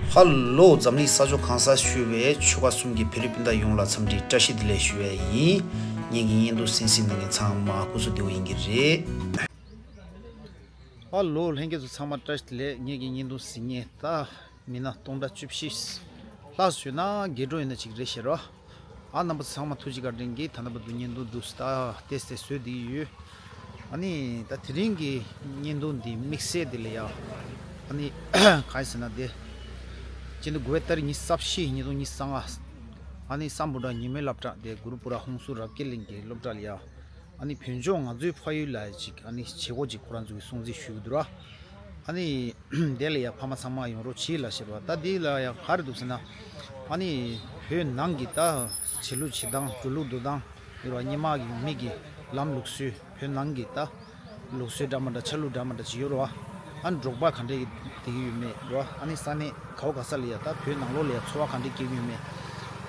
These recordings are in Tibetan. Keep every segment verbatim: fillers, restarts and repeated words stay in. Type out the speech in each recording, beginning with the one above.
ཧ་ལོ། འཛམ་གླིང་ས་ཕྱོགས་གང་སར་བཞུགས་པའི་ཆོལ་ཁ་གསུམ་གྱི་བོད་རིགས་སྤུན་ཟླ་ཡོངས་ལ་འཚམས་འདྲི་བཀྲ་ཤིས་བདེ་ལེགས་ཞུ་བ་ཡིན། ངེད་ཀྱི་བརྙན་ཐུང་གསན་གཟིགས་གནང་མཁན་ཚང་མ་སྐུ་གཟུགས་བདེ་པོ་ཡིན་གྱི་རེད། ཧ་ལོ། ལྷན་རྒྱས་ཚོ་ཚང་མ་བཀྲ་ཤིས་བདེ་ལེགས། ངེད་ཀྱི་བརྙན་ཐུང་གཟིགས་མཁན་ད་མི་སྣ་སྟོང་ཕྲག་བཅུ་བཞི་ལྷག་ཞུས་ན་དགེ་སྒྲོལ་ཡིན་ན་ཅིག་རེད་ཤག་ར། ཨ་རྣམ་པ་ཚང་མ་ཐུགས་རྗེ་བཀའ་དྲིན་གྱིས་ད་ལྟ་བར་དུ་བརྙན་ཐུང་འདུག་སེ་ད་ཏོག་ཙམ་བཟོས་བསྡད་ཀྱི་ཡོད། ཨ་ནི་ད་དེ་རིང་གི་བརྙན་ཐུང་འདི་དམིགས་བསལ་དེ་ལ་ཡ། ཨ་ནི་ག་རེ་ཟེར་ན་དེ། སྤྱི་ཟླ་དགུ་པའི་ཏ་རིག་ཉི་ཤུ་རྩ་བཞི་ཉིས་སྟོང་ཉི་ཤུ་རྩ་ལྔ། ཨ་ནི་སམ་བྷོ་ཊ་ཉི་མའི་སློབ་གྲྭ་དེ་གུ་རུ་པུ་ར་ཧོན་སུར་རབ་རྒྱས་གླིང་གི་སློབ་གྲྭ་ལ་ཡ། ཨ་ནི་བོད་ལྗོངས་ང་ཚོའི་ཕ་ཡུལ་ལ་ཅིག་ཨ་ནི་བྱེད་སྒོ་ཅིག་ཁོ་རང་ཚོ་གིས་སྲུང་བརྩི་ཞུས་འདུག་ར། ཨ་ནི་དེ་ལ་ཡ་ཕ་མ་ཚང་མ་ཡོང་རོགས་གྱིས་ལབ་ཟེར་བ། ད་དེ་ལ་ཡ་ག་རེ་འདུག་ཟེར་ན། ཨ་ནི་བོད་ནང་གི་ད་བྱེད་ལུགས་བྱེད་སྟངས་འགྲོ་ལུགས་འགྲོ་སྟངས་ཡོད་ར། སྔོན་མ་གི་མི་གི་ལམ་ལུགས་སྲོལ། བོད་ནང་གི་ད་ལུགས་སྲོལ་འདྲ་མི་འདྲ་ཆ་ལུགས་འདྲ་མི་འདྲ་ཅིག་ཡོད་ར། ཨ་ནི་འབྲོག་པ་ག་འདྲས་ཀྱི་བསྡད་ཀྱི་ཡོད་མེད་ར། ཨ་ནི་ས་གནས་ག་བ་ག་ས་ལ་ཡ་ད་བོད་ནང་ལོགས་ལ་ཡ་འཚོ་བ་ག་འདྲས་སྐྱེལ་གྱི་ཡོད་མེད།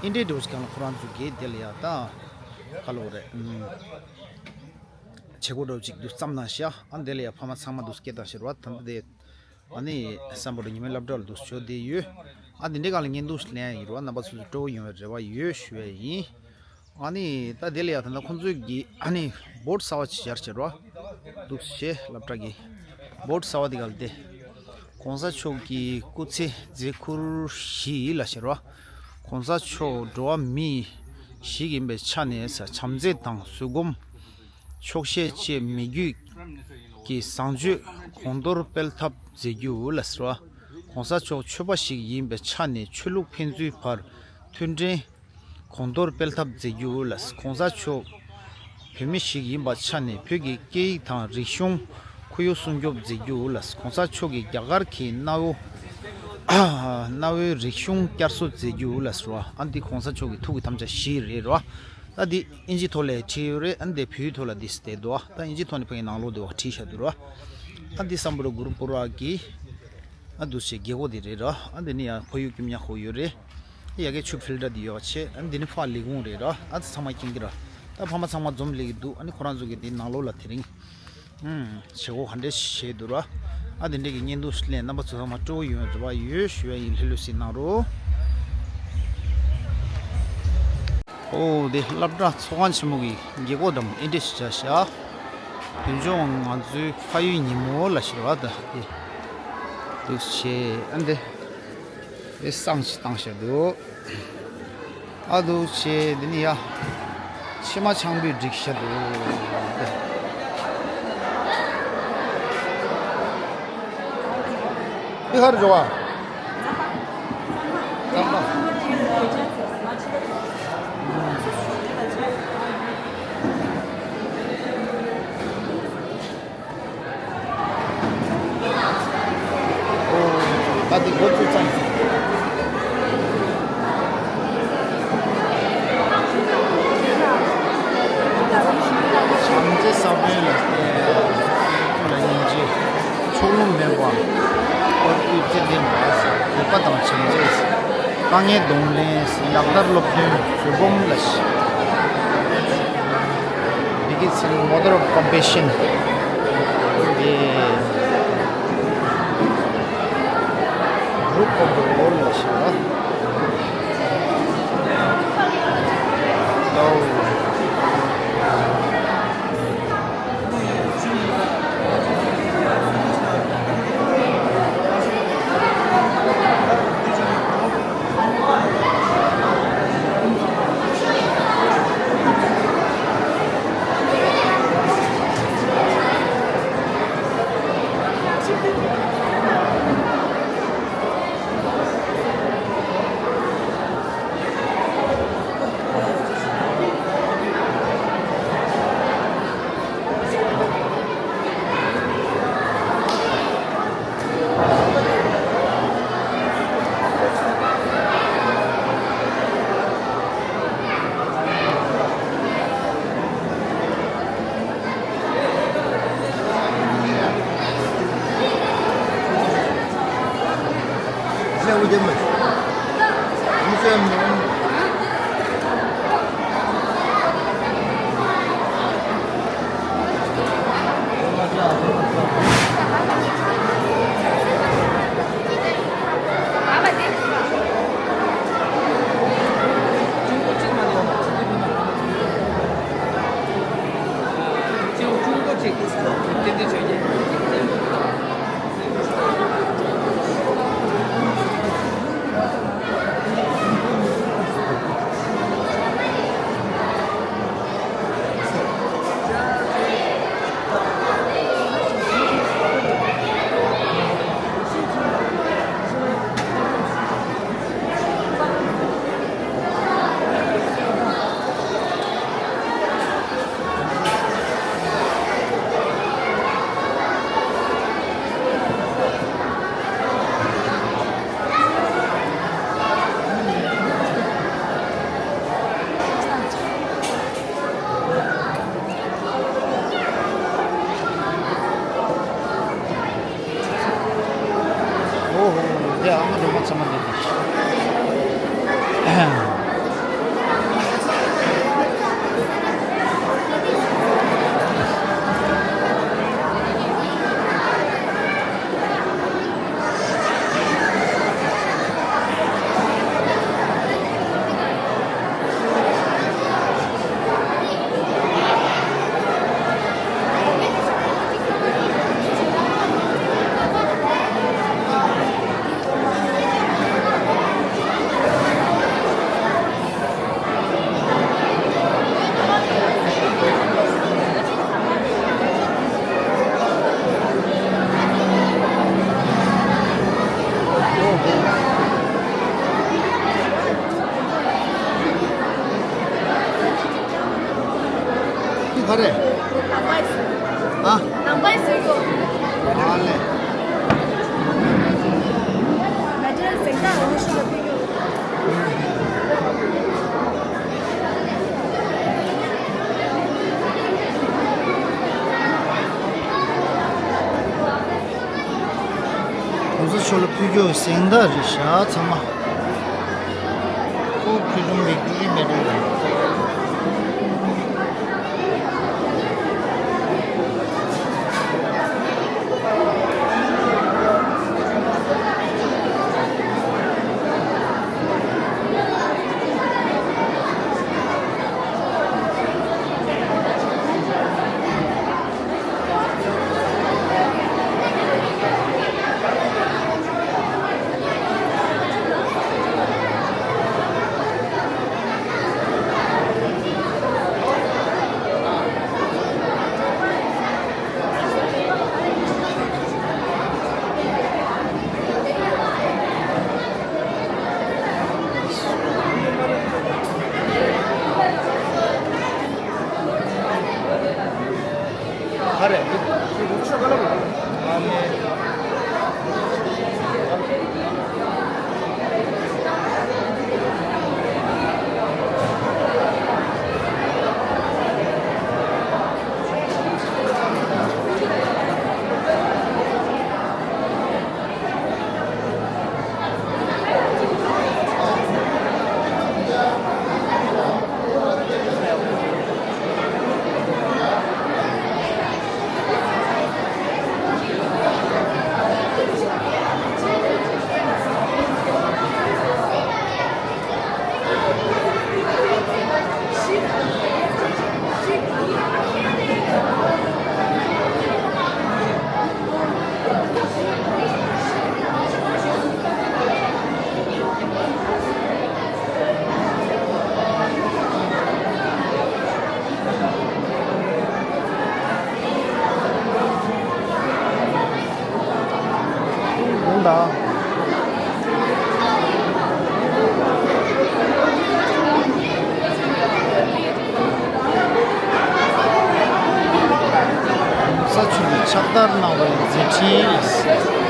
ཨིན་འདྲའི་འདྲ་བོ་ཞིག་གང་ལ་ཁོ་རང་ཚོ་གིས་དེ་ལ་ཡ་ད་ག་ལབ་དགོས་རེད། ཨུམ། བྱེད་སྒོ་འདྲ་བོ་ཅིག་འདུག་བརྩམས་གནང་ཤག་ཨ་འདི་ལ་ཡ་ཕ་མ་ཚང་མ་འདུག་སྐད་བཏང་ཤེར་བ་ད་ལྟ་དེ། ཨ་ནི་སམ་བྷོ་ཊ་ཉི་མའི་སློབ་གྲྭ་ལ་འདུག་ཞོགས་བསྡད་ཡོད། ཨ་འདི་འདྲའི་སྒང་ལ་བརྙན་ཐུང་ཞིག་ལེན་ཡ་ཡིན་ར། རྣམ་པ་ཚོ་ཚོ་སྤྲོ་བོ་ཡོང་བའི་རེ་བ་ཡོད་ཞུ་ཡ་ཡིན། ཨ་ནི་ད་དེ་ལ་ཡ་ད་ལྟ་ཁོང་ཚོས་ཀྱི་ཨ་ནི་བྷོར་ཌི་གསར་བ་ཅིག་སྦྱར་བྱས་ར། འདུག་ཤེ་སློབ་གྲྭ་གི་བྷོར་ཌི་གསར་བ་དེ་ག་ལ་དེ། གོང་ས་མཆོག་གི་སྐུ་ཚེ་མཛད་ཁུར་བཞི་ལ་ཟེར་བ། གོང་ས་མཆོག་འགྲོ་བ་མི་ཞིག་ཡིན་པའི་ཆ་ནས་བྱམས་བརྩེ་དང་བཟོད་སྒོམ། ཆོག་ཤེས་བཅས་མི་རྒྱུད་ཀྱི་བཟང་སྤྱོད་གོང་མཐོར་སྤེལ་ཐབས་མཛད་རྒྱུ་ལ་ཟེར་བ། གོང་ས་མཆོག་ཆོས་པ་ཞིག་ཡིན་པའི་ཆ་ནས་ཆོས་ལུགས་ཕན་ཚུན་བར་མཐུན་འབྲེལ་གོང་མཐོར་སྤེལ་ཐབས་མཛད་རྒྱུ་ལ། གོང་ས་མཆོག་བོད་མི་ཞིག་ཡིན་པའི་ཆ་ནས་བོད་ཀྱི་སྐད་ཡིག་དང་རིག་གཞུང་ཁོར་ཡུག་སྲུང་སྐྱོབ་མཛད་རྒྱུ་ལ། གོང་ས་མཆོག་གིས་རྒྱ་གར་གྱི་གནའ་བོའི་གནའ་བོའི་རིག་གཞུང་བསྐྱར་གསོ་མཛད་རྒྱུ་ལ་ཟེར་བ། ཨ་འདི་གོང་ས་མཆོག་གི་ཐུགས་ཀྱི་དམ་བཅའ་བཞི་རེད་རོ། ཨ་འདི་ཨིན་ཇི་ཐོག་ལ་བྲིས་ཡོད་རེད། ཨ་འདི་བོད་ཡིག་ཐོག་ལ་འདི་བལྟས་འདུག་ད་ཨིན་ཇི་ཐོག་ནས་ཕ་གི་ནང་ལོགས་འདི་བ་བྲིས་བཞག་འདུག་རོ། ཨ་འདི་སམ་བྷོ་ཊ་གུ་རུ་པུ་ར་གི་ཨ་འདུག་སེ་རྒྱལ་སྒོ་འདི་རེད་རོ། ཨ་འདི་ནི་ཡང་ཕ་ཡུལ་གྱི་མྱ་ཧོ་ཡོད་རེད། ཡ་གི་ཆུ་ཕིལ་ཊར་འདི་ཡོད་ཆེ། ཨ་འདི་ནི་ཕ་ལི་གུང་རེད་རོ། ཨ་ཚང་མ་ཀིང་གི་ར། ད་ཕ་མ་ཚང་མ་འཛོམས་ལེགས་ཀྱི་འདུག་ཨ་ནི་ཁོ་རང་ཚོ་གི་འདི་ནང་ལོགས་ལ་དེ་རིང་ཨུམ། བྱེད་སྒོ་ག་འདྲས་བྱས་འདུག་ར། ཨ་དེ་འདྲས་ཀྱི་བརྙན་ཐུང་ཞིག་ལེན། རྣམ་པ་ཚོ་ཚང་མ་སྤྲོ་བོ་ཡོང་བའི་རེ་བ་ཡོད་ཞུ་ཡ་ཡིན། ལྷོད་ལྷོད་ཅིག་གནང་རོགས། ཨོ་དེ་སློབ་གྲྭ་ཚོགས་ཁང་ཆེན་མོ་གི་རྒྱལ་སྒོ་འགྲམ་ཨེ་འདྲས་ཞིག་བྱས་ཤག་བོད་ལྗོངས་ང་ཚོའི་ཕ་ཡུལ་ཉིན་མོ་ལ་ཟེར་བ་ད་དེ་འདུག་བྱས། ཨ་འདི་དེ་བསང་ཞིག་བཏང་བཞག་འདུག་ཨ་འདུག་བྱས། འདི་ནི་ཡ་ཕྱེ་མ་ཆང་ཕུད་སྒྲིག་བཞག་འདུག་འདི་ག་རེ་འགྲོ་བ། རྩམ་པ། ཨོ། ད་འདི་འགོ་བཙུགས་ཙམ་ཞིག་བྱམས་བརྩེ་ས་བོན་ལ་བརྟེན། ལ་སྙིང་རྗེ། ཕྱོགས་ལྷུང་མེད་པ། དཀོར་བརྒྱུད་ཚེ་བརྟན་པ། བོད་པ་དང་བྱམས་བརྩེ། དཀའ་ངལ་གདོང་ལེན། ལག་བསྟར་སློབ་སྟོན། བཟོད་སྒོམ་ལ། Begins in mother of compassion. The group of the world ལ་ཞེས་པ། ཚང་མ་འདི་དང་། འདི་ག་རེ། ནང་པའི་ཟས། ཨ། ནང་པའི་ཟས་གོ། ཨ་ལེ། ང་ཚོའི་གཟེངས་རྟགས་འོ་ཤུ་ལ་ཕུལ་རྒྱུ། གོང་ས་མཆོག་ལ་ཕུལ་རྒྱུ་གཟེངས་རྟགས་རེད་ཤག་ཚང་མ། ཁོ་ཕུལ་རུང་ལེགས་རྒྱུ་རེད་མེད་རེད། ག་རེ། ཨ་མེ། ས་ཆུ་ནི་ཕྱག་བསྟར་གནང་བའི་མཛད་འཕྲིན་ཡིན།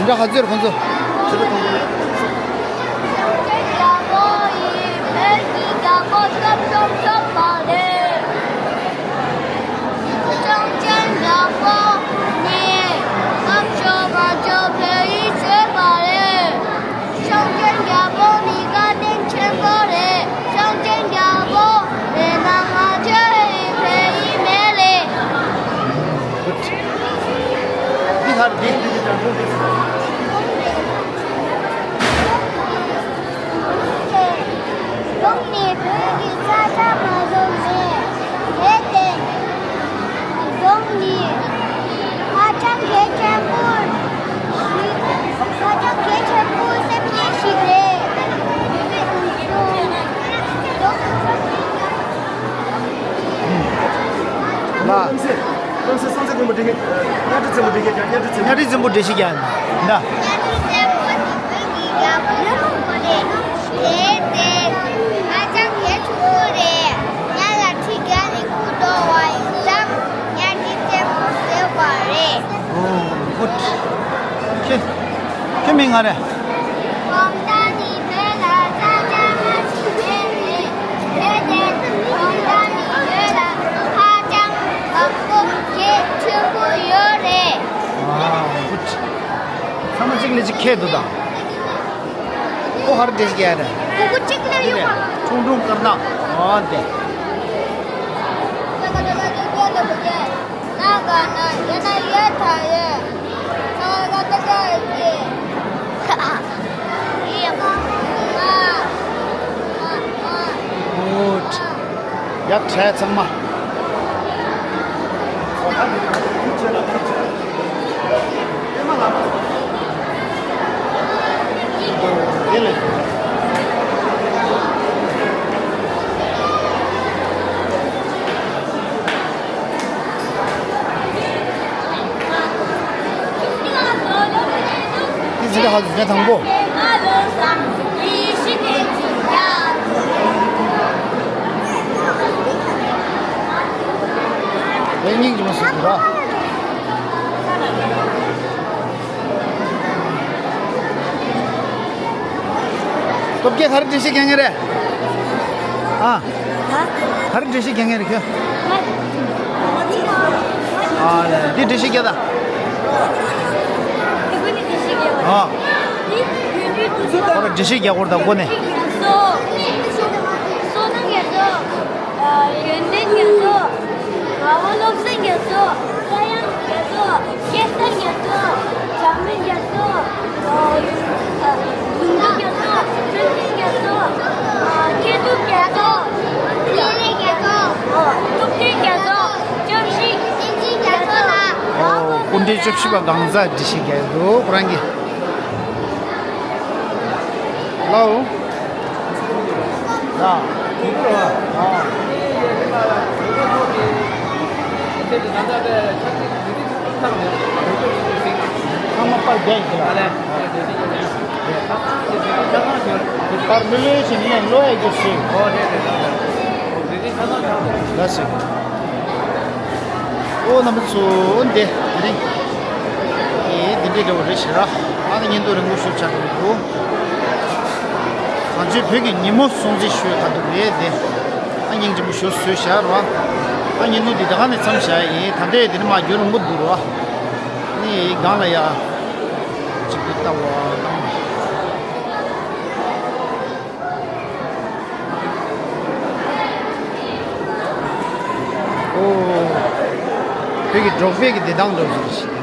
འདི་འདྲ་ཧ་ཙེར་ཁོང་ཚོ། འདི་ལྷར་འདི། གདོང་ནི་བོད་ཀྱི་ས་ཆ་མ་བཟོ་མེད། གལ་ཏེ། གདོང་ནི་ཧ་ཅང་གལ་ཆེན་པོ་ཞིག་ཧ་ཅང་གལ་ཆེན་པོ་སེམས་ཅན་ཞིག་རེད། ལ། གནམ་སའི་སངས་རྒྱས་མགོན་པོ་འདྲེ་ཤི། གཉའ་ཁྲི་བཙན་པོ་འདྲེ་ཤི་ཀྱང་། གཉའ་ཁྲི་བཙན་པོ། གཉའ་ཁྲི་བཙན་པོ་འདྲེ་ཤི་ཀྱང་། འདའ། གཉའ་ཁྲི་བཙན་པོ་ནི་བོད་ཀྱི་རྒྱལ་པོ་ཆེན་པོ་རེད། དེ་དེ་ཧ་ཅང་གལ་ཆེན་པོ་རེད། གཉའ་ལ་ཁྲི་བརྒྱབ་ནས་སྐུ་བསྡོམས་པ་ཡིན་ཙང་གཉའ་ཁྲི་བཙན་པོ་ཟེར་བ་རེད། ཨོ། ཁྱེད། ཁྱེད་མིང་ང་རེད། གོང་ས་ནི་བོད་ལ་ས་ཆ་ང་ཞིག་མེད་རེད། དེ་དེ་གོང་ས་ནི་བོད་ལ་ཧ་ཅང་བཟང་པོ་གལ་ཆེན་པོ་ཡོད་རེད། ཨ། ཚང་མ་གཅིག་ལས་གཅིག་ཁྱད་དུ་དང་། ཁོ་ཧར་དེ་ཞིག་ཡ་རེད། ཁོ་ཁོ་གཅིག་ལས་ཡོད་པ། ཁྲུང་ཁྲུང་དཀར་ནག་ཨ་དེ། ཡག་བྱས་ཚང་མ། དེ་ཟིན་ཧ་ཟིན་དང་པོ། ལས་སྙིང་རྗེ་མོ་ཞིག་འདུག་ར། སྟོབས་རྒྱལ་ག་རེ་འགྲེལ་བཤད་རྒྱག་མཁན་རེད། ཨ། ག་རེ་འགྲེལ་བཤད་རྒྱག་མཁན་རེད་ཁྱོད། ཨ་ལས་འདི་འགྲེལ་བཤད་རྒྱག་ད། ཨ། ཁོ་ར་འགྲེལ་བཤད་རྒྱག་དགོས་ར་ད་སྒོ་ནས། ཡོན་ཏན་རྒྱ་མཚོ། ངག་དབང་བློ་བཟང་རྒྱ་མཚོ། ས་ཡང་རྒྱ་མཚོ། སྐལ་བཟང་རྒྱ་མཚོ། འཇམ་དཔལ་རྒྱ་མཚོ། ལུང་རྟོགས་རྒྱ་མཚོ། བརྩོན་འགྲུས་རྒྱ་མཚོ། མཁས་གྲུབ་རྒྱ་མཚོ། ལེགས་ལེགས་རྒྱ་མཚོ། ཐུབ་བསྟན་རྒྱ་མཚོ། བཅུ་བཞི། བསྟན་འཛིན་རྒྱ་མཚོ་ལགས། ཨོ། སྐུ་ཕྲེང་བཅུ་བཞི་པ་གང་ཟག་འགྲེལ་བཤད་རྒྱག་གི་འདུག་ཁོ་རང་གིས། ལའོ། ལགས་སོ། ཨོ་རྣམ་པ་ཚོ་འདི་དེ་རིང་ཨེ་འདི་འདྲའི་འདྲ་བོ་རེད་ཤག་ར། ཨ་ནི་བརྙན་ཐུང་རིང་པོ་ཞིག་ཆགས་འདུག་ང་ཚོའི་བོད་ཀྱི་ཉིན་མོ་སྲུང་བརྩི་ཞུ་ཡ་ག་འདུག་རེད་དེ། ཨ་ སྙིང་རྗེ་མོ་ཞུ་བཟོས་བཞག་རོ། ཨ་སྙིང་རྡུང་འདི་ད་ག་ནས་མཚམས་བཞག་ཡིན། ད་ལྟའི་འདི་ནི་མ་རྒྱུན་རིང་པོ་འདུག་རོ། ནི་སྒང་ལ་ཡ། གཅིག་ཏུ་ལྟ་བ་དང་། ཨོ། བོད་ཀྱི་འབྲོག་པའི་གི་བདེ་ཐང་འདྲ་བོ་ཞིག་རེད།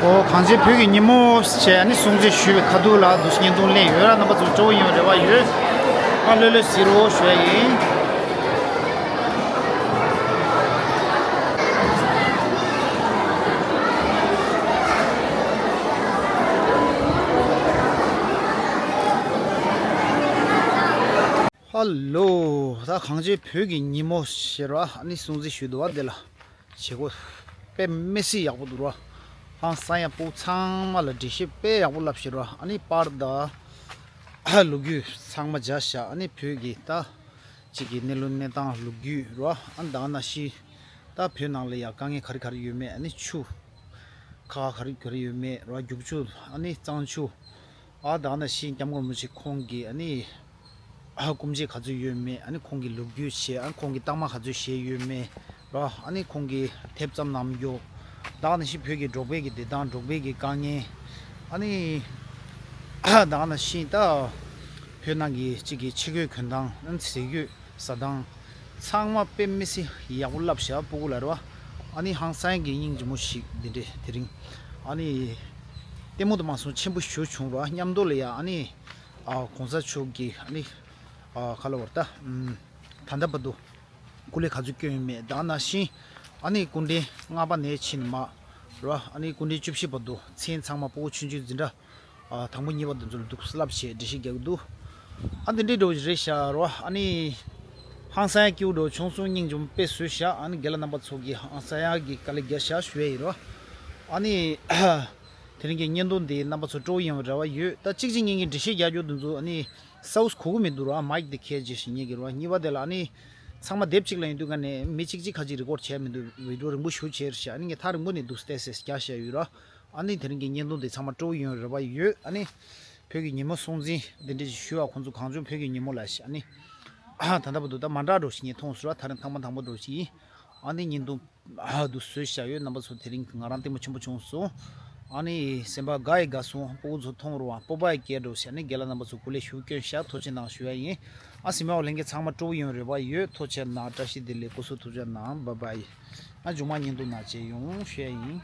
ཨོ། གངས་ཅན་བོད་ཀྱི་ཉིན་མོ་བྱས་ནས་སྲུང་བརྩི་ཞུས་པའི་ཁ་ཐུག་ལ་འདུག་སེ་བརྙན་ཐུང་ལེན་ཡོད་ར། རྣམ་པ་ཚོ་སྤྲོ་པོ་ཡོང་རེ་བ་ཡོད། ཨ་ལྷོད་ལྷོད་གཟིགས་རོགས་ཞུ་ཡ་ཡིན། ཧ་ལོ། ད་གངས་ཅན་བོད་ཀྱི་ཉིན་མོ་ཟེར་བ་ཨ་ནི་སྲུང་བརྩི་ཞུས་འདུག་བ། འདི་ལ་བྱེད་སྒོ་དཔེ་མི་སྲིད་ཡག་པོ་འདུག་ར། ཧང་སང་ཡ། སྤུ་གུ་ཚང་མ་ལ་འགྲེལ་བཤད་དཔེ་ཡག་པོ་ལབ་ཤེས་ར། ཨ་ནི་པར་དང་ལོ་རྒྱུས་ཚང་མ་མཇལ་ཤག་ཨ་ནི་བོད་ཀྱི་ད་ཅིག་གི་གནས་ལུགས་གནས་སྟངས་ལོ་རྒྱུས་ར། ཨ་ནི་ད་ནང་བཞིན་ད་བོད་ནང་ལ་ཡ་དཀའ་ངལ་ག་རེ་ག་རེ་ཡོད་མེད། ཨ་ནི་ཆུ་ཁ་ཁ་ག་རེ་ག་རེ་ཡོད་མེད་ར། རྒྱུག་ཆུ། ཨ་ནི་གཙང་ཆུ། ཨ་ད་ནང་བཞིན་སྐྱབས་མགོན་རིན་པོ་ཆེ་ཁོང་གི་ཨ་ནི་ཨ་སྐུ་མཆེད་ག་ཚོད་ཡོད་མེད། ཨ་ནི་ཁོང་གི་ལོ་རྒྱུས་བྱས། ཨ་ཁོང་གི་རྟགས་མ་ག་ཚོད་བཞེས་ཡོད་མེད་ར། ཨ་ནི་ཁོང་གི་དེབ་ཙམ་ནམ་ཡོད། ད་ནང་བཞིན་བོད་ཀྱི་འབྲོག་པའི་གི་བདེ་ཐང་། འབྲོག་པའི་གི་དཀའ་ངལ། ཨ་ནི་ཨ་ད་ནང་བཞིན་ད་བོད་ནང་གི་གཅིག་གི་ཕྱི་གོས་གོན་སྟངས། ཨ་ནི་ཟས་གོས་ཟ་སྟངས་ཚང་མ་དཔེ་མི་སྲིད་ཡག་པོ་ལབ་ཤག་སྤུ་གུ་ལ་ར། ཨ་ནི་ཧང་སང་གི་སྙིང་རྗེ་མོ་ཞིག་འདི་འདྲས་དེ་རིང་ཨ་ནི་ལྟད་མོ་དུ་མ་སོང་ཆེན་པོ་ཞུ་བྱུང་ར། མཉམ་དུ་ལ་ཡ་ཨ་ནི་ཨ་གོང་ས་མཆོག་གི་ཨ་ནི་ཨ་ག་ལ་བར་ད་ཨམ་ད་ལྟ་བར་དུ་སྐུ་ལས་ག་ཚོད་བསྐྱོན་ཡོད་མེད། ད་ནང་བཞིན་ཨ་ནི་སྐུ་ཕྲེང་ལྔ་པ་ནས་ཕྱིན་མ་ར། ཨ་ནི་སྐུ་ཕྲེང་བཅུ་བཞི་བར་དུ་མཚན་ཚང་མ་སྤུ་གུ་ཆུང་ཆུང་འཛིན་གྲྭ་ཨ་དང་པོ་གཉིས་པ་དེ་ཚོ་ལ་འདུག་སེ་ལབ་བྱས་འགྲེལ་བཤད་རྒྱག་གི་འདུག་ཨ་འདི་འདྲའི་འགྲོ་རེད་ཤག་རོ། ཨ་ནི་ཧང་སང་ཡ་སྐྱིད་པོ་འགྲོ་བྱུང་སོང་། སྙིང་རྗེ་མོ་དཔེ་བཟོས་ཤག་ཨ་ནི་རྒན་ལགས་རྣམ་པ་ཚོ་གིས་ཧང་སང་ཡ་གི་དཀའ་ལས་རྒྱག་ཤག་ཞུ་ཡ་ཡིན་རོ། ཨ་ནི་དེ་རིང་གི་བརྙན་ཐུང་འདི་རྣམ་པ་ཚོ་སྤྲོ་པོ་ཡོང་བའི་རེ་བ་ཡོད། ད་གཅིག་གཅིག་གཉིས་གཉིས་འགྲེལ་བཤད་རྒྱག་རྒྱུ་དེ་ཚོ་ཨ་ནི་སའུ་སི་གོ་གི་མི་འདུག་རོ། ཨ་མའིག་དེ་ཁྱེར་རྗེས་ཤིག་ཉན་གི་རོ། གཉིས་པ་དེ་ལ་ཨ་ནི་ཚང་མ་དེབ་གཅིག་ལ་ཡིན་དུས་ག་ནས་མི་གཅིག་གཅིག་ཁ་ཅིག་རི་ཀོཌ་བྱས་མི་འདུག་བི་ཌིའོ་རིང་པོ་ཞེ་པོ་བྱས་རེད་ཤག་ཨ་ནི་ངས་ཐག་རིང་པོ་ནས་འདུག་སེ་ཏོག་ཙམ་རྒྱག་བཞག་ཡོད་རོ། ཨ་ནི་དེ་རིང་གི་བརྙན་ཐུང་འདི་ཚང་མ་སྤྲོ་པོ་ཡོང་རེ་བ་ཡོད། ཨ་ནི་བོད་ཀྱི་ཉིན་མོ་སྲུང་བརྩི་འདི་འདྲ་ཞིག་ཞུ་བ། ཁོང་ཚོ་གངས་ལྗོངས་བོད་ཀྱི་ཉིན་མོ་ལ་ཞིག་ཨ་ནི་ད་ལྟ་བར་དུ་ད་མ་འདྲ་འགྲོ་ཞིག་ངས་མཐོང་སོང་ར། ད་རིང་ཐེངས་མ་དང་པོ་འགྲོ་ཞིག་ཡིན། ཨ་ནི་བརྙན་ཐུང་ཨ་འདུག་བཟོས་བཞག་ཡོད། རྣམ་པ་ཚོ་དེ་རིང་ང་རང་ལྟད་མོ་ཆེན་པོ་བྱུང་སོང་། ཨ་ནི་སེམས་པ་དགའ་ཡི་དགའ་སོང་། སྤུ་གུ་ཚོ་མཐོང་རུང་བ་སྤོབས་པ་ཡི་སྐྱེས་འགྲོ་ཞིག་ཨ་ནི་རྒན་ལགས་རྣམ་པ་ཚོ་སྐུ་ལས་ཞུ་སྐྱོན་བཞག་ཐུགས་རྗེ་གནང་ཞུ་ཡ་ཡིན། ཨ་སེམས་པ་ལྷན་རྒྱས་ཚང་མ་སྤྲོ་པོ་ཡོང་རེ་བ་ཡོད། ཐུགས་རྗེ་གནང་། བཀྲ་ཤིས་བདེ་ལེགས། སྐུ་གཟུགས་ཐུགས་རྗེ་གནང་། བཱའི་བཱའི། ཨ་མཇུག་མ་བརྙན་ཐུང་ནང་མཇལ་ཡོང་ཞུ་ཡ་ཡིན།